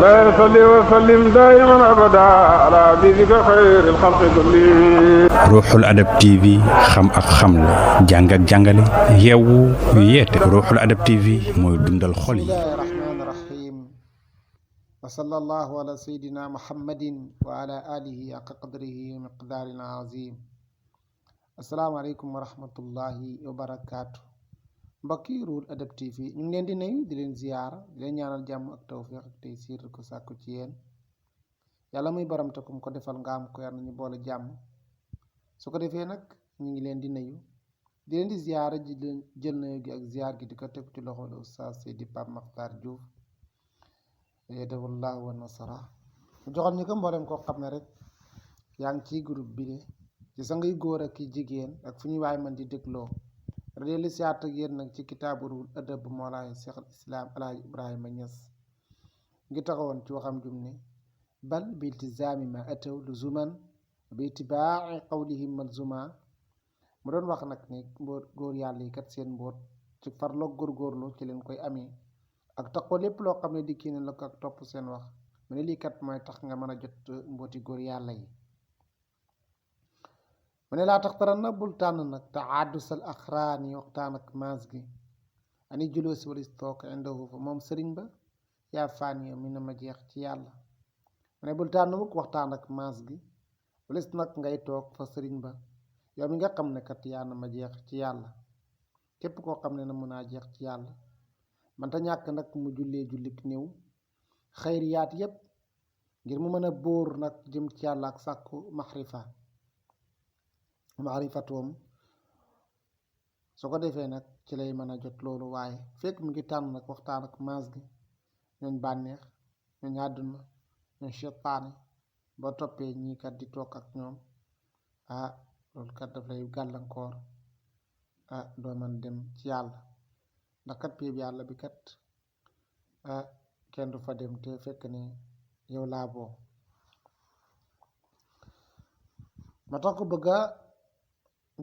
لا يصلي وسلم دائما أبدا على حبيبك خير الخلق كلهم. Ruuxul Adab TV xam ak xamle jàng ak jàngale yeewu yeete Ruuxul Adab TV mooy dundal xol yi. bismillahi rahmaani rahim wa sallallahu ala sayyidina muhammadin wa ala alihi haqqa qadrihi wa miqdaaril azim. asalaamaaleykum wa rahmatullahi wa barakaatu. mbokki Ruuxul Adab TV ñu ngi leen di nuyu di leen ziyaara di leen ñaanal jàmm ak tawfiq ak tey siir ko sàkku ci yéen yàlla muy baram te kum ko defal nga am ko yàlla ñu boole jàmm. su ko defee nag ñu ngi leen di nuyu di leen di ziyaara ji leen jël nuyu gi ak ziyaar gi di ko teg ci loxo la Oustaz Seydi Pape Makhtar Diouf yadawullahu wa nasara mu joxal ñu ko mboolem koo xam ne rek yaa ngi ciy groupe bi de ci sa ngay góor ak ki jigéen ak fu ñu waay man di dégloo radee li siyaat ak yéen nag ci kitaabu Ruuxul Adab bu Mawlaay Cheikh al Islam Alaaji Ibrahima Niass ngi taxawoon ci waxam jum ne bal bi iltizaami ma ataw luzuman bi itibaa'i qawlihim malzuma mu doon wax nag ne mboot góor yàlla yi kat seen mboot ci farloog góorgóorlu ci leen koy amee ak taxoo lépp loo xam ne dikki ne la ko ak topp seen wax mu ne lii kat mooy tax nga mën a jot mbooti góor yàlla yi. mu ne laa tax tara na bul tànn nag te àddusal axraani waxtaan ak maas gi ani juloo si walis toog indahu fa moom sëriñ ba yaa faaniya mi na ma jeex ci yàlla. mu ne bul tànn mukk waxtaan ak maas gi walis nag ngay toog fa sëriñ ba yow mi nga xam ne kat yaa na ma jeex ci yàlla. képp koo xam ne na mën naa jeex ci yàlla manta ñàkk nag mu jullee jullik néew xayriyaat yépp ngir mu mën a bóor nag jëm ci yàlla ak sàkku maarifatoom su ko defee nag ci lay mën a jot loolu. waaye fekk mu ngi tànn nag waxtaan ak maas gi ñooñ bànneex ñooñ àdduna ñooñ seytaane boo toppee ñii kat di toog ak ñoom loolu kat daf lay gàllankoor doo mën dem ci yàlla ndax kat péeb yàlla bi kat kenn du fa dem te fekk ne yow laa boo ma tax ko bëgga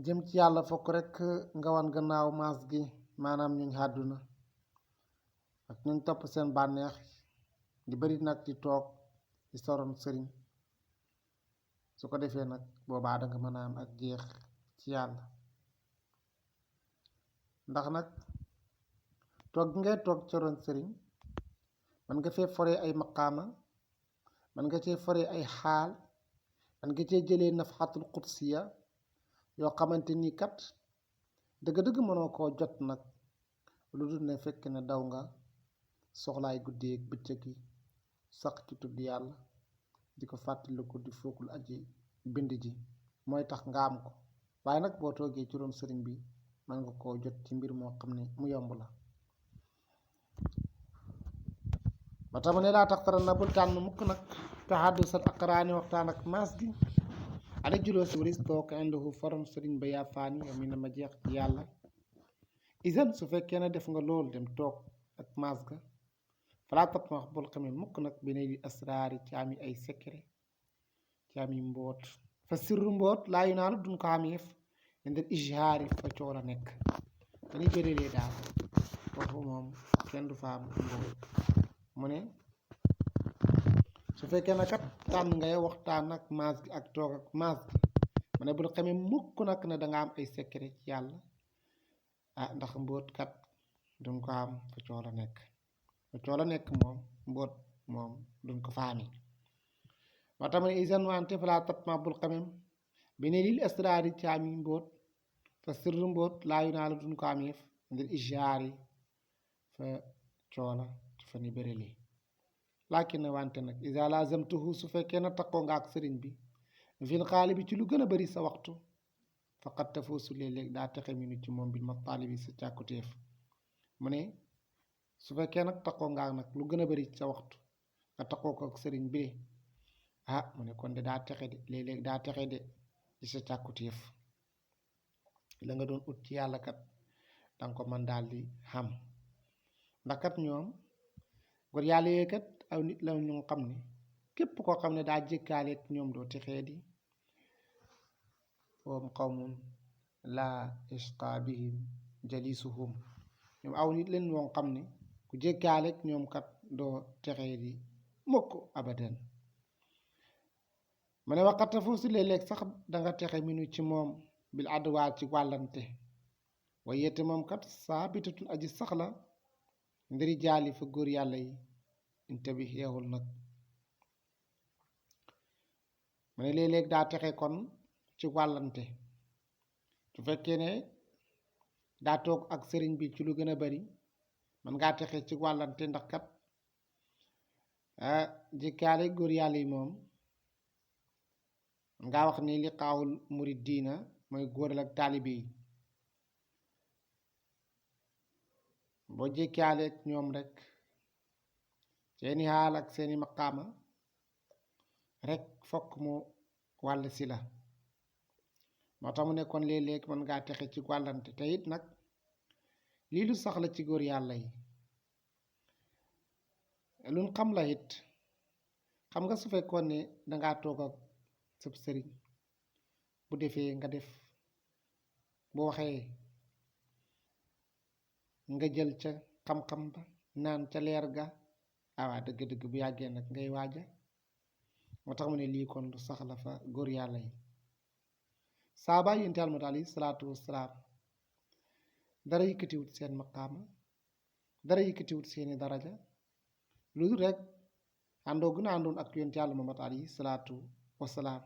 jëm ci yàlla fokk rek nga wan gannaaw maas gi maanaam ñuñ àdduna ak ñuñ topp seen bànneex di bari nag di toog di soron sëriñ su ko defee nag boobaa danga mën a am ak jeex ci yàlla. ndax nag toog gi ngay toog soron sëriñ man nga fee foree ay maqaama man nga cee foree ay xaal man nga cee jëlee nafxatul qudsiya yoo xamante ni kat dëgg-dëgg mënoo koo jot nag lu dul ne fekk ne daw nga soxlaay guddee ak bëccëg yi sax ci tudd yàlla di ko fàttaliku di fookul aji bind ji mooy tax nga am ko. waaye nag boo toogee ci ron sëriñ bi mën nga koo jot ci mbir moo xam ne mu yomb la. ba tax ma ne laa tax tara na bul tànn mukk nag taxaddusal aqraani waxtaan ak maas gi ala juloo si walis toog indahu faram sëriñ ba yaa faani yow mi na ma jeex ci yàlla. isan su fekkee ne def nga loolu dem toog ak maas ga falaa tat ma wax bul xamee mukk nag bi ne di asraari ci ami ay secret ci ami mboot fa sirru mboot laa yu naalu duñ ko ameef indal ijhaari fa coow la nekk dañuy bërelee daal foofu moom kenn du fa am mboot. mu ne su fekkee na kat tànn ngay waxtaan ak maas gi ak toog ak maas gi mu ne bul xamee mukk nag ne danga am ay secret ci yàlla ndax mbóot kat duñ ko am fa coow la nekk fa coow la nekk moom mbóot moom duñ ko fa amee. moo tax ma ne isan wante fa laa tatma bul xamem bi ne lil asraari ci ami mbóot fa sirru mbóot laa yu naa la duñ ko ameef ngir ijaar yi fa coola fa ni bërili. laakin wante nag isa lazamtuhu su fekkee na takkoo nga ak sëriñ bi fil xaali bi ci lu gën a bari sa waxtu faqat tafoosu léeg-léeg daa texe minu ci moom bil ma taalibi sa càkkutéef. mu ne su fekkee nag takkoo nga nag lu gën a bari sa waxtu nga takkoo ko ak sëriñ bi mu ne kon de daa texe de léeg-léeg daa texe de ci sa càkkutéef la nga doon ut ci yàlla kat danga ko mën daal di xam. ndax kat ñoom góor yàlla yee kat aw nit la ñu xam ne képp koo xam ne daa jëkkaaleeg ñoom doo texee di hum qawmun laa yashqa bihim jalisuhum ñoom aw nit leen woo xam ne ku jëkkaaleeg ñoom kat doo texee di mukk abadan ma ne waxata foofu si léeg-léeg sax danga texe minu ci moom bil adwaa ci wàllante waaye yette moom kat saabitatun aji sax la ndiri jaali fa góor yàlla yi intabi yeexul nag ma ne léeg-léeg daa texe kon ci wàllante su fekkee ne daa toog ak sëriñ bi ci lu gën a bari man ngaa texe ci wàllante ndax kat jikkaale góor yàlla yi moom ngaa wax ni li xaawul murid diina mooy góoral ak taalibe yi boo jikkaale ak ñoom rek seeni xaal ak seeni maqaama rek fokk mu wàll si la moo tax mu ne kon léeg-léeg mën ngaa texe ci wàllante te it nag lii lu sax la ci góor yàlla yi luñ xam la it xam nga su fekkoon ne dangaa toog ak sab sëriñ bu defee nga def bu waxee nga jël ca xam-xam ba naan ca leer ga awaa dëgg-dëgg bu yàggee nag ngay waaja moo tax mu ne lii kon lu sax la fa góor yàlla yi saaba yonent Yàlla Muhammad alayhi salaatu wassalaam dara yëkkatiwut seen maqaama dara yëkkatiwut seeni daraja lu dul rek àndoo gën a àndoon ak yonent Yàlla Muhammad alayhi salaatu wassalaam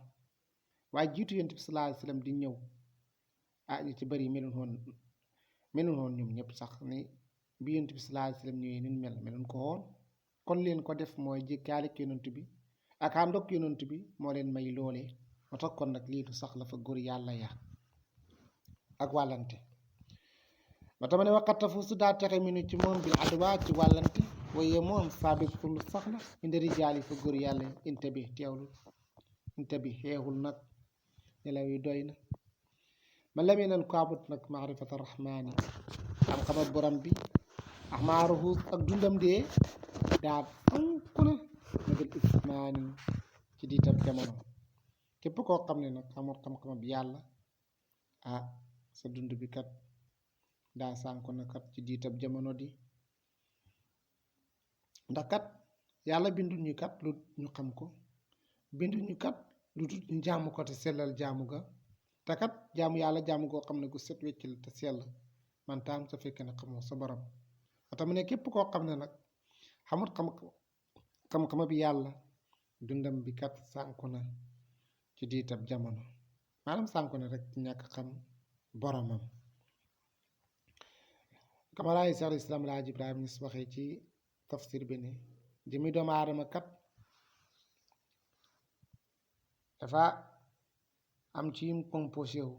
waaye jiitu yonent bi sallallahu alayhi wasallam di ñëw ñu ci bëri melun woon ñoom ñëpp sax ni bi yonent bi sallallahu alayhi wasallam ñëwee nin melun ko woon kon leen ko def mooy jëkkaale ak yonent bi ak àndoog yonent bi moo leen may loolee moo tax kon nag lii du sax la fa góor yàlla ya ak wàllante ma tama ne waxata fu su daa texe minu ci moom bi adwaa ci wàllante waaye moom saabit pour lu sax la indi rijaal yi fa góor yàlla ya inte bi teewlu inte bi xeexul nag nelaw yi doy na ma lamee nan ko amut nag maarifata rahmaani xam-xama borom bi ak maaruhu ak dundam dee daa anku na nagal ismaani ci diitab jamono képp koo xam ne nag xamul xam-xama bi yàlla sa dund bi kat daa sànku na kat ci diitab jamono di ndax kat yàlla bindul ñu kat lu ñu xam ko bindul ñu kat lu tut ñu jaamu ko te sellal jaamu ga te kat jaamu yàlla jaamu goo xam ne gu set wecc la te sell man taam sa fekkee ne xamoo sa borom moo tax mu ne képp koo xam ne nag xamut xam-xama bi yàlla dundam bi kat sànku na ci diitab jamono maanaam sànku na rek ci ñàkk xam boromam kamalaay Seex Islaam Alaaji Ibrahima Ñas waxee ci tafsir bi ne jëmi doomu aadama kat dafa am ci yim composé wu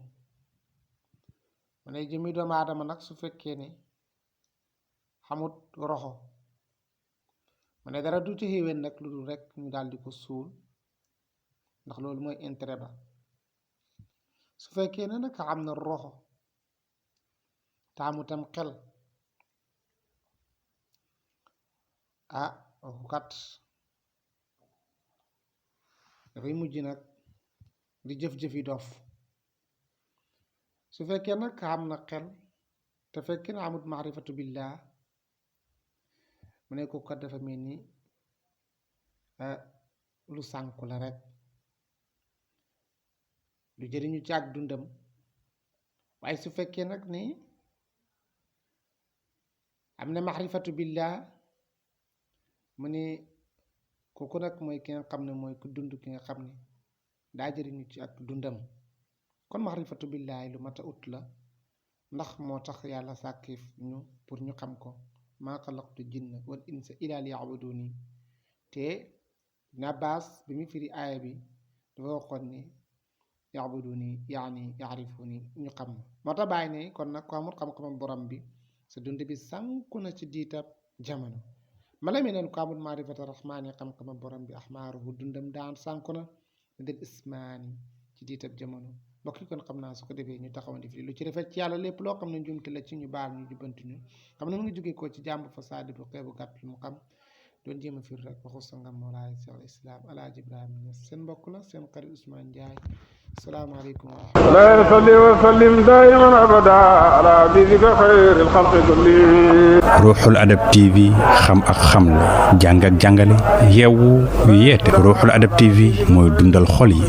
mu ne jëmi doomu aadama nag su fekkee ne xamut roxo mu ne dara du ci xéwén nag lu dul rek ñu daal di ko suul ndax loolu mooy intérêt ba su fekkee ne nag xam na roxo taamu tam xel waxu kat dafay mujj nag di jëf-jëfi dof su fekkee nag xam na xel te fekkee ne amut maarifatu billah mu ne ko kat dafa mel ni lu sànku la rek lu jëriñu ci ak dundam waaye su fekkee nag ni am na maarifatu billah mu ne kooku nag mooy ki nga xam ne mooy ku dund ki nga xam ne daa jëriñu ci ak dundam kon maarifatu billahi lu mat a ut la ndax moo tax yàlla sàkkiif ñu pour ñu xam ko maa xalaqtu jinna wal insa illa liya'buduni te na baas bi mu firi aaya bi dafa waxoon ni ya'buduni yaani ya'rifuni ñu xam moo tax bàyyi ne kon nag ko amul xam-xamam borom bi sa dund bi sànku na ci diitab jamono mala mi neen ko amul maarifata rahmaani xam-xamam borom bi ahmaaruhu dundam daan sànku na del ismaani ci diitab jamono mbokk yi kon xam naa su ko defee ñu taxawandi fi lu ci rafet ci yàlla lépp loo xam ne njumte la ci ñu baal ñu jubbanti ñu xam ne mu ngi jógee ko ci jàmb fa saadi bu xeebu gàtt lu mu xam doon jéem a fir rek waxu sangam moolaay Seex Islaam Alaaji Ibrahima Ñas seen mbokk la seen xarit Ousmane Ndiaye asalaamaaleykum ولا يصلي وسلم دائما ابدا على حبيبك خير الخلق كلهم ruuxul adab tv xam ak xamle jàng ak jàngale yeewu yeete ruuxul adab tv mooy dundal xol yi